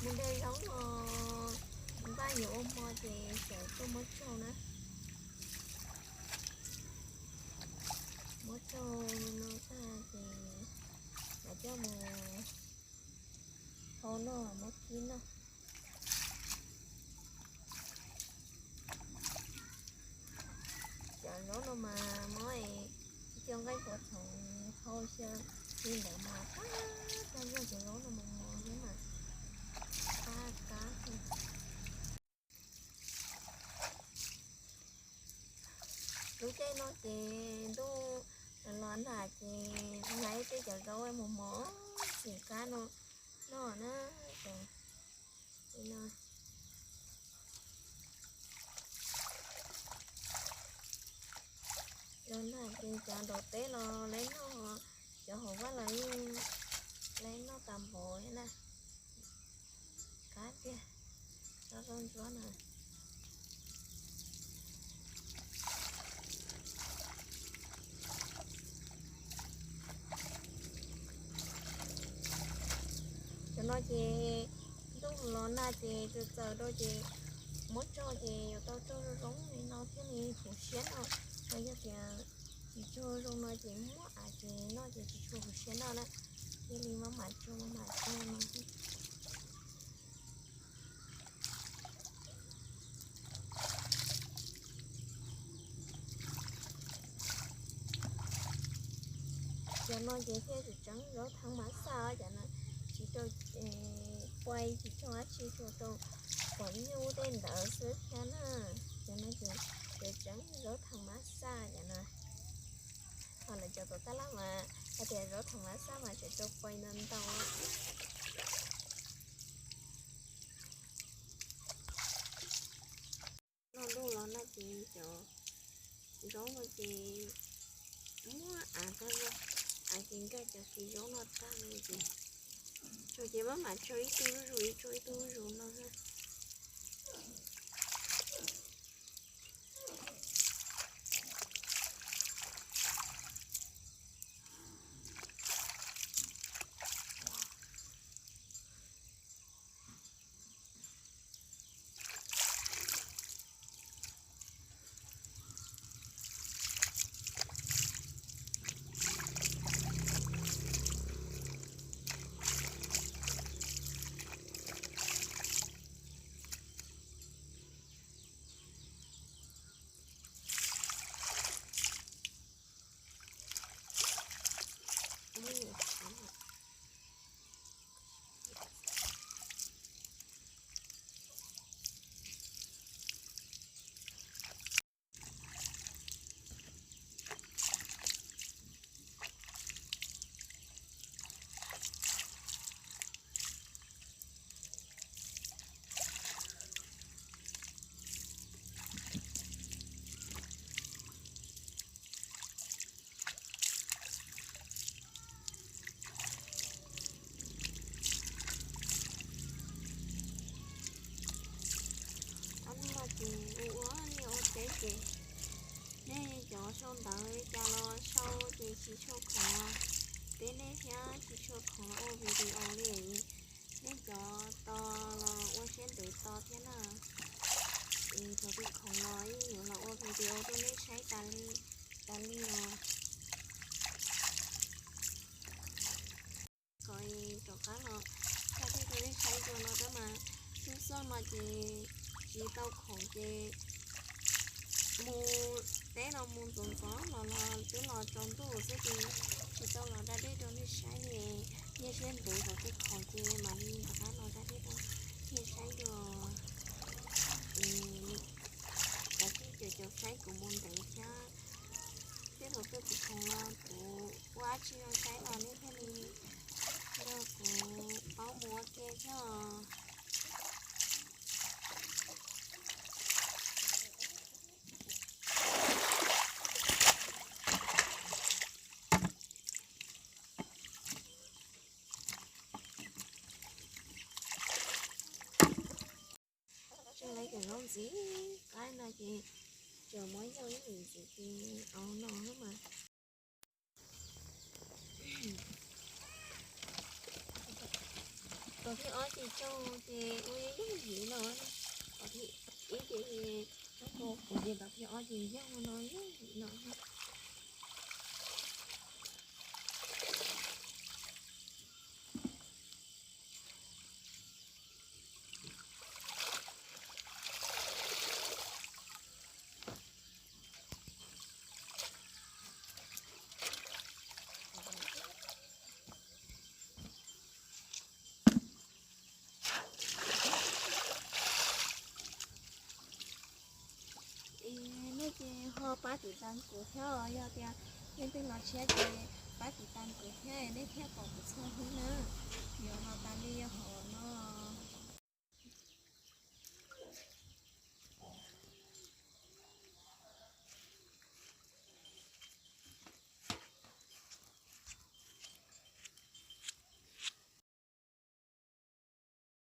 Ntej zaub no npaj yuav ua hmo ces tseem tuaj muab tsau na. Muab tsau no tag ces mam coj mus hau noj, muab kib noj. Cov zaub no mas muab cov nqaij puav txhoov hau xyaw li ntawd mas qab tag zog, cov zaub no mas mos thiab mas qab qab. Lub caij no ces ntuj los nag ces hlais tej cov zaub mos mos xim qab no noj na. Cov no los nag ces cov nraum teb los lawv noj, cov hauv vaj los yeej lawv noj tas npaum thiab na. Qab tiag, zaub ntsuab na. Cov no ces ntuj los nag ces txawm txawm rau ces muab tsau ces yuav tau tsau zoo zoo li no thiaj li huv siab no. Yog tias tsis tsau zoo no ces muab av ces noj ces tsis tshua huv siab noj na. Thiaj li maj mam tsau maj mam tsau no. Cov no ces thiaj tseem tseem zaub thas mas xaj, cov no tsis rau pais tsis rau dab tsi, tsuas rau quav nyuj tej ntawd xwb thiab na. Cov no ces tseem tseem zaub thas mas xaj cov no. Ho lawv cov tuam tab laj mas hais tias zaub thas mas xaj mas tseem rau pais ntau ntau. Noj ntuj los nag ces cov zaub no ces muab av tag zog, av ces nkag cov kis zaub no tag li ces tsau ces maj mam tsau ib tug zuj zus ib tug ib tug zuj zus no xwb. Ob hnub no ces ua ua liaj ua teb ces nej cov sau ntawv li cas los sau ces tsis tshua khoom los teb nej thiab, tsis tshua khoom los ua video li. Nej cov tos los ua siab ntev tos thiab na. Thaum twg khoom los yeej yuav los ua video rau nej saib tas li, tas li os. Kom rov qab los thaij rau nej saib dua no rau mas, lub xyoo no ces tsis tau khoom ces mus teb no mus ntxov ntxov los los twb los tsaus ntuj xwb ces tsis tau los da dej rau nej saib li. Nyiaj siab ntev thaum twg khoom ces mam li rov qab los da dej rau nej saib dua. Cov tij cov caum saib kuv mus ntev thiab, tej thaum twg kuv khoom los kuv ua dab tsi los saib los nej thiaj li nrog kuv paub mus ua ke thiab os. Tseem lawv cov zaub ntxiv qaib no ces tseem muab yau ib yim ntxiv ces au no mas. Tom thib ob ces tsoo ces ua yooj yim no, tom thib ib ces, kuv ces tom thib ob ces yog no yooj yim no. Es nej ces ho pab tiv tas kuv thiab os, yog tias leej twg los tshiab ces pab tiv tas kuv thiab nej thiaj pom kuv txhua hnub na. Yuav los tas li yog hauv